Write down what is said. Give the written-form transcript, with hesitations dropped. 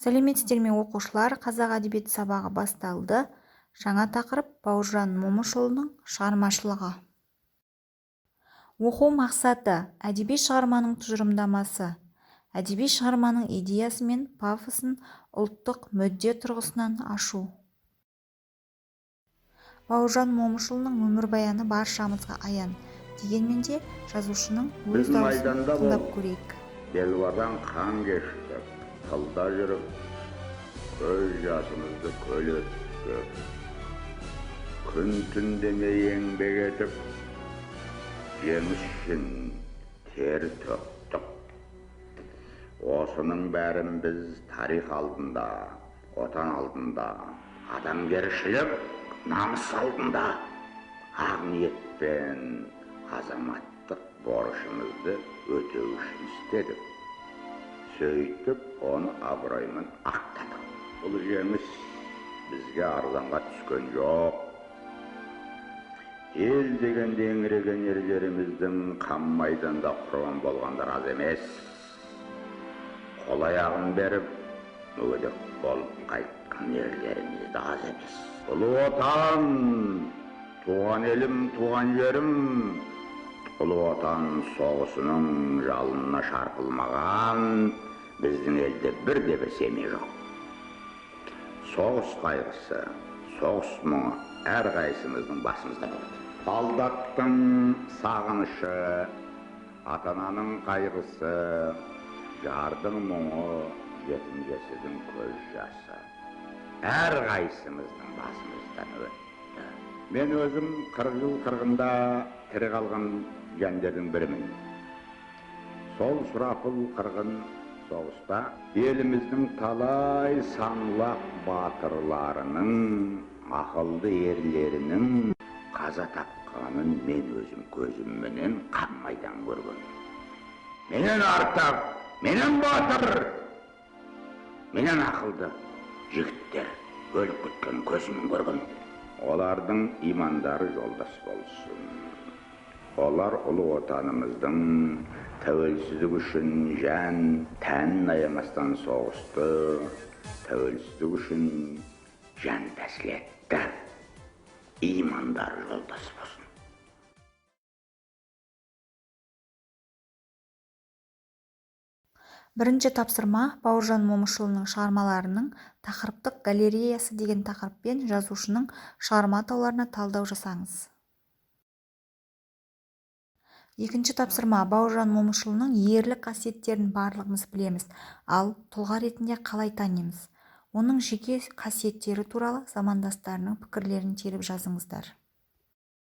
Сәлеметсіздер ме, оқушылар! Қазақ әдебиеті сабағы басталды. Жаңа тақырып: Бауыржан Момышұлының шығармашылығы. Оқу мақсаты: әдеби шығарманың тұжырымдамасы, әдеби шығарманың идеясы мен пафосын ұлттық мүдде тұрғысынан ашу. Бауыржан Момышұлының өмірбаяны баршамызға аян. Дегенмен де жазушының өз Біз дауысын майданда тыңдап болдық. көрейік. Делбадан қан кештік, тылда жүріп, көз жасымызды көл еттік. Күн түн демей еңбек етіп, жеңіс үшін тер төктік. Осының бәрін біз тарих алдында, отан алдында, адамгершілік намыс алдында ақ ниетпен азаматтық борышымызды өтеу үшін істедік. Сөйтіп, оны абыроймен ақтадық. Бұл жеңіс бізге арзанға түскен жоқ. Ел дегенде еңіреген ерлеріміздің қан майданда құрбан болғандар аз емес. Қол аяғын беріп, мүгедек болып қайтқан ерлеріміз де аз емес. Ұлы Отан, туған елім, туған жерім, Ұлы Отан соғысының жалынына шарпылмаған біздің елде бірде бір семья жоқ. Соғыс қайғысы, соғыс мұңы әрқайсымыздың басымызда болады. Солдаттың сағынышы, ата-ананың қайғысы, жардың мұңы, жетім жесірдің көз жасы әрқайсымыздың басымыздан өтті. Мен өзім 40 жыл қырғында тірі қалған жандердің бірімін. Сол сұрапыл қырғын соғыста еліміздің талай саңлақ батырларының, ақылды ерлерінің қаза тапқанын мен өзім көзімменен қан майдан көрген. Менен артық, менен батыр, менен ақылды жігіттер өліп кеткенін көзіммен көрген. Олардың имандары жолдас болсын. Олар ұлы отанымыздың тәуелсіздігі үшін жан тәнін аямастан соғысты, тәуелсіздік үшін жан тәсіл етті. Имандары жолдас болсын. Бірінші тапсырма: Бауыржан Момышұлының шығармаларының тақырыптық галереясы деген тақырыппен жазушының шығарма атауларына талдау жасаңыз. Екінші тапсырма: Бауыржан Момышұлының ерлік қасиеттерін барлығымыз білеміз, ал тұлға ретінде қалай танимыз? Оның жеке қасиеттері туралы замандастарының пікірлерін теріп жазыңыздар.